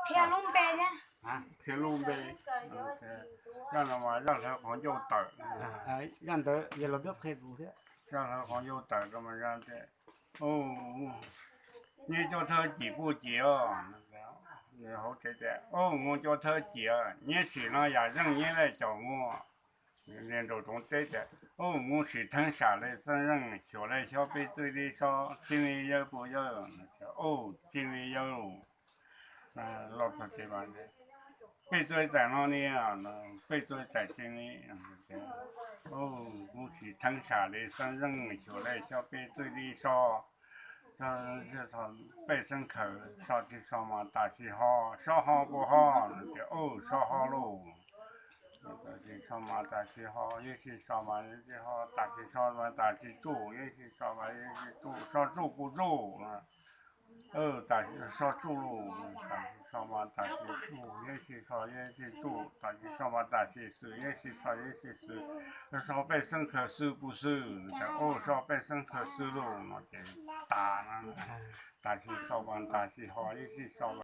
Qhia lub npe thiab. Qhia lub npe. Zaj no mas zaj hlawv qhov ncauj tawm. Zaj ntawd yog los twb qhia kuv thiab. Zaj hlawv qhov ncauj tawm rau mas zaj tias, Nyiab coj thawj cim puj cim os. Hauv tsev tias, Au, muaj coj thawj cim, nyiab sim no yam zeej nyiab laj caum muaj. Nraum zoov teb tias, Au, muaj sim theeb sam li xeeb zeej xyuas laj xyob peb txuj dib sob, txij li yawg puas yawg? Au, txij li yawg. Los txog ces, Peb txuj txais no ni, peb txuj txais txij li, Au, muaj sim theeb sam li xeeb zeej xyuas laj xyob peb txuj dib sob, pej xeeb khaws, sob tsis so mas tam sim ho, sob ho puas ho? Tias, Au, sob ho lauj. Tam sim so mas tam sim ho, yeej tsis so mas yeej tsis ho, tam sim so mas tam sim tsuj, yeej tsis so mas yeej tsis tsuj, sob tsuj puas tsuj? Tam sim so tsuj lauj. Tam sim so mas tam sim tsuj, yeej tsis so yeej tsis tsuj, tam sim so mas tam sim xwm, yeej tsis so yeej tsis xwm, sob pej xeeb khaws xwb puas xwb? Tias, Au, sob pej xeeb khaws xwb lauj. No ces tas na. Tam sim so mas tam sim ho, yeej tsis so